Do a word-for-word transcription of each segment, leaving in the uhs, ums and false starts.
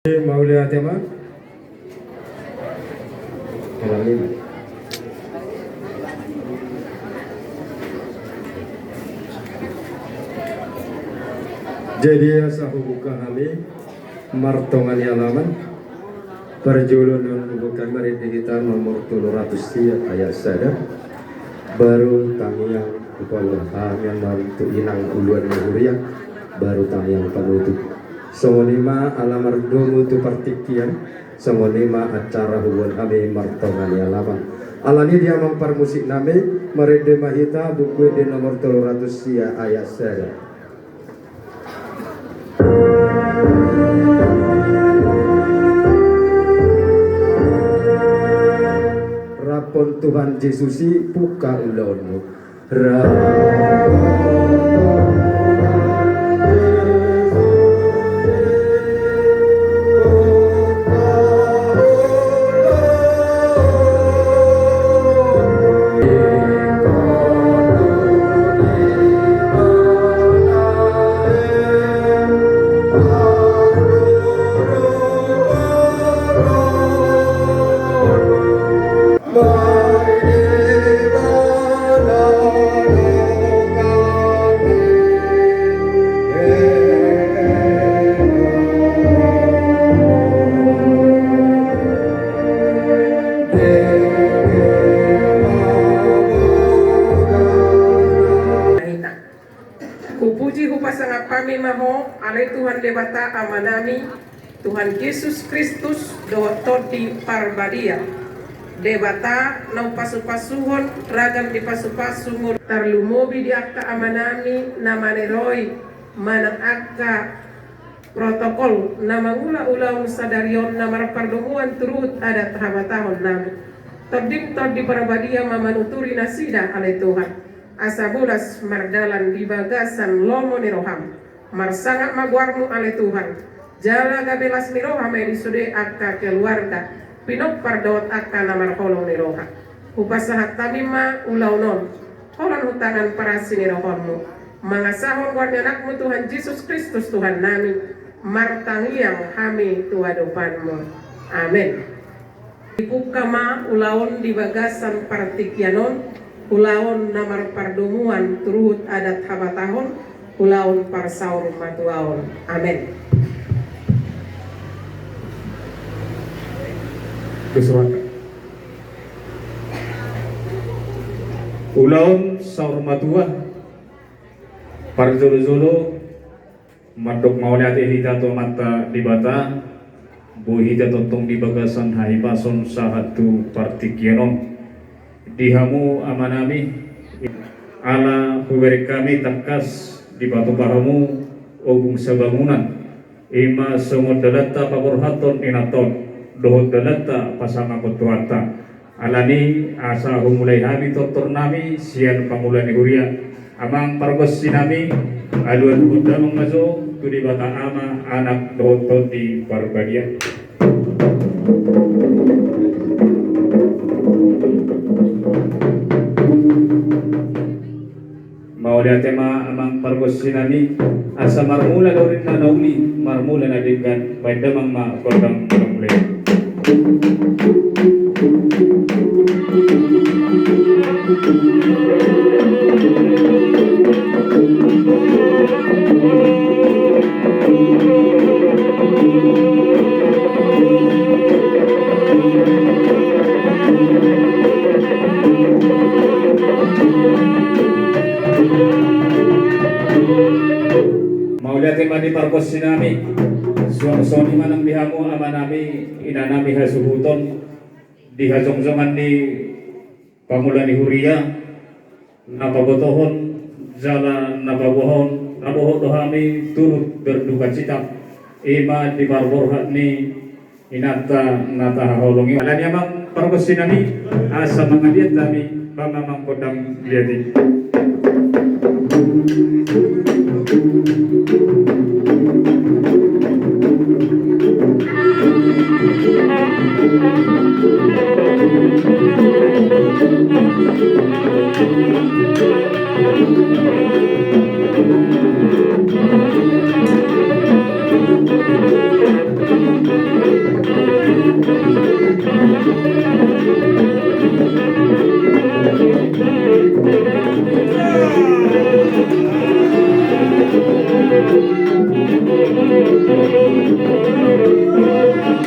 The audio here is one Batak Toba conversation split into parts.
Mauliate ma. Jadi asa hubuka hami martonga ni alaman. Parjolo na hubuka hami marende hita nomor tolu ratus sia ayat sada. Baru tangiang upala hami tu inang uluan ni huria. Baru tangiang panutup. Songon i ma ala mardomu tu partingkian, songon i ma acara hubuan hami martonga ni alaman. Alani i di amang parmusik nami, marende ma hita buku ende nomor tolu ratus sia ayat sada. Raphon Tuhan Jesus i pungka ulaonmu. Hupuji hupasangap hami ma Ho, ale Tuhan Debata Amanami, Tuhan Jesus Kristus dohot Tondi Parbadia. Debata na umpasupasuhon ragam ni pasupasu ngolu, tarlumobi di angka amanami na maneroi manang angka protokol na mangula ulaon sadari on na marpardomuan tu ruhut adat habatahon nami. Tondim Tondi Parbadia ma manuturi nasida ale Tuhan. Asa bolas mardalan di bagasan lomo ni roham. Marsangap ma goarmu ale Tuhan. Jala gabe las ni roha ma i di sude angka keluarga, pinompar dohot angka na marholong ni roha. Hupasahat hami ma ulaon on holan tu tangan parasi ni rohonmu. Mangasahon goar ni anakmu Tuhan Jesus Kristus Tuhan nami, martangiang hami tu adopanmu. Amen. Dipungka ma ulaon di bagasan partingkian on, ulaon na marpardomuan tu ruhut adat habatahon, ulaon parsaurmatuaon. Amen. Bersuara. Ulaon saurmatua. Parjolo-jolo mandok mauliate hita tu Amanta Debata, boi hita tongtong di bagasan hahipason sahat tu partingkian on. Di hamu amanami, ala hubereng hami tangkas dipatupa hamu ogung sabangunan, i ma songon dalanta paborhathon inanta on dohot dalanta pasangaphon Tuhanta. Alani asa humulai hami tortor nami sian pangula ni huria, amang pargonsi nami, alualuhon damang ma jo tu Debata Ama, Anak dohot Tondi Parbadia. Mauliate ma amang pargonsi nami, asa marmula do ninna na uli, marmula na denggan, baen damang ma gondang na mulai. Mauliate ma di pargonsi nami. Suang songon i ma nang di hamu amanami, inanami hasuhuton, di hajongjongan ni pangula ni huria, na pabotohon jala na paboahon, na bohot do hami turut berdukacita, i ma di parborhat ni inanta na tahaholongi. Alani amang pargonsi nami, asa mangaliat hami, baen ma amang gondang liat i.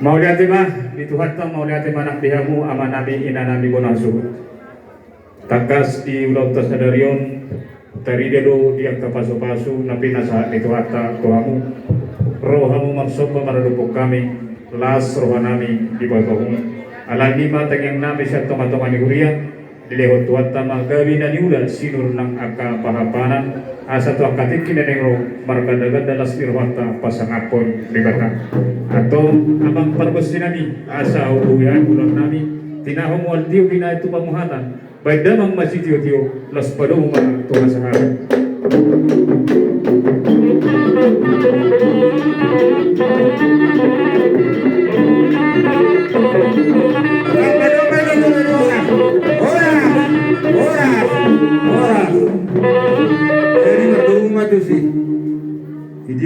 Mauliate ma di Tuhanta, mauliate ma nang di hamu amanami inanami bona hasuhut. Tangkas di ulaonta sadari on, tarida do di angka pasupasu na pinasahat ni Tuhanta tu hamu. Ro hamu marsomba maradophon hami, las rohanami di bagamu. Alani i ma tangiangnami sian tongatonga ni huria, dilehon Tuhanta ma gabe na niula sinur nang angka pahanpahanan, asa tu angka tingki na naeng ro margandaganda las ni rohanta pasangaphon Debata. Antong amang pargonsinami, asa hubuhai ulaonnami, tinahu ma ahu tio di na tupa muhata, baen damang ma sitiotio, laos padomu ma tu hasahaton. Horas, horas, horas. Jadi mardomu ma tusi.